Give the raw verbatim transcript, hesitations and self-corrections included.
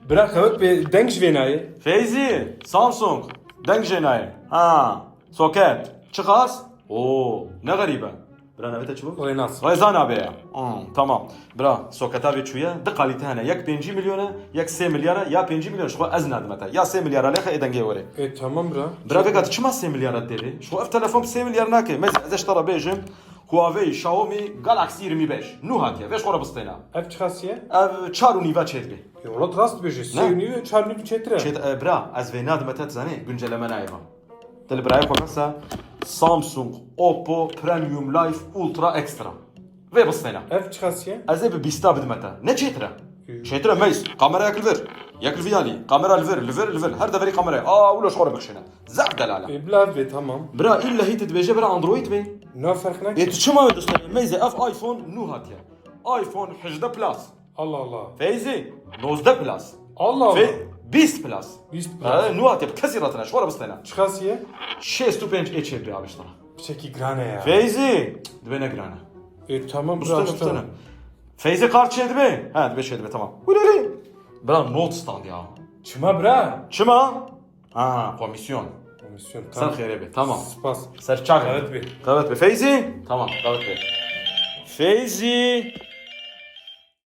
Bira, xewt bê, deng ji vê nayê. Feyzî, Samsung, deng jê nayê. Ha, soket. Çiqas? Oo, ne xerîb e. Bira, navê te çi bû? Rênas. Rêza nabê ya. Hmm, tamam. Bira, soketa vê çûye, di kalîte hene. Yek pêncî milyon e, yek sê milyar e, ya pêncî milyon ji xwe ez nadime te. Ya sê milyar e, lêxe ê dengê were. E, tamam bira. Bira, vêka tu çima sê milyar e dê vê? Ji xwe ev telefon bi sê milyar nake. Mez-, ez ê ji te re bêjim, Huawei, Xiaomi, Galaxy yirmi beş. Nû hatiye. Vê ji xwe re bistêne. Ev çiqas ye? Ev çar û nîve çêdibe. Yo, hûn rast dibêjî. Ne? Sê û nîv, çar û nîv çêtir e. Çêt-, e, bira, ez vê nadime te, dizanî, gunceleme nayê van. Te li birayê xwe bese Samsung Oppo Premium Life Ultra Extra. Vê bistêne. Ev çiqas ye? Ez ê bi bîsta bidime te. Ne çêtir e? Yo. Çêtir e, meyz. Kamera yek li vir. Yek li vî alî. Kamera li vir, li vir, li vir. Her deverî kamera ye. Aa, wilo ji xwe re bikişîne. Zaf delal e. E, bila vê, tamam. Bira, îlla hî tu dibêje, bira, Android bê. Na ferq nake. E, tu çima wê distêne? Meyzê, ev iPhone nû hatiye. iPhone hejdeh Plus. Allah Allah. Feyzî, nozdeh Plus. Allah Allah. Fe-, bîst Plus. Bîst Plus. Ha, nû hatiye, bi kesî re tine, ji xwe re bistêne. Çiqas ye? Şêst û pênc ê çêdibe abi ji te re. Piçekî giran e ya. Feyzî, dibê ne giran e. E, tamam bira, bistêne, işte. Bistêne. Feyzî, kart çêdibe? Ha, dibê çêdibe, tamam. Wî lê lê. Bira, not stand ya. Çima bira? Çima? Ha, komisyon. Komisyon, tamam. Ser xêrê be, tamam. Spas. Ser çaxê. Qewet be. Qewet be. Feyzî? Tamam, qewet be. Feyzî.